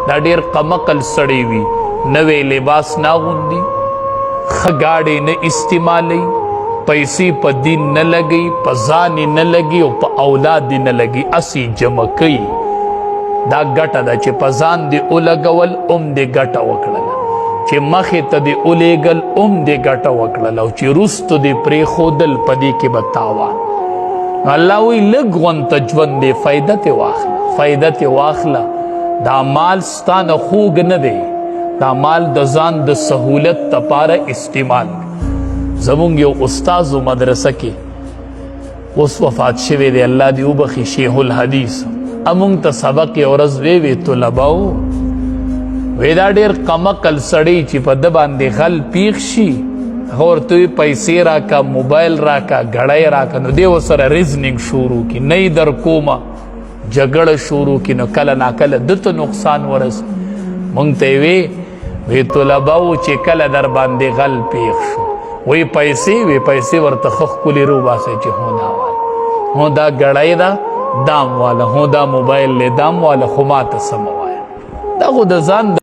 دا ډیر قمقل سړی وي، نوې لباس نه اغوندي، ښه ګاډی نه استعمالوي، پیسې په دین نه لګي، په ځان نه لګي او په اولاد نه لګي، اسی جمع کوي. دا ګټه ده چې په ځان دې ولګول هم دې ګټه وکړله، چې مخې ته دې ولېږل هم دې ګټه وکړله، او چې وروستو دې پرېښودل په دې کې به تاوان. الله وی لږ غونته ژوند دی، فایده ترې واخله، فایده ترې واخله. دا مال ستا نه خوږ نه دی، دا مال د ځان د سهولت لپاره استعمال. زمونږ یو استاد مدرسه کې اوس وفات شوی دی، الله دې وبخښي، شیخ الحدیث، امونږ ته سبق یو ورځ وی وی طلباو وی دا ډیر قمقل سړی چې په ده باندې غل پیښ شي، هغه ورته وي پیسې راکه، موبایل راکه، ګړی راکه، نو دی ورسره ریزنینګ شروع کړي، نه یې در کومه جګړه شروع کړي، نو کله ناکله ده ته نقصان ورسي. مونږ ته یې وی وی طلباو چې کله در باندې غل پیښ شو، وی پیسې، وی پیسې ورته ښه ښکلې روباسئ چې هو دا واله، هو دا ګړی ده دام واله، هو دا موبایل دی دام واله، خو ما ته څه مه وایه. دا خو د ځان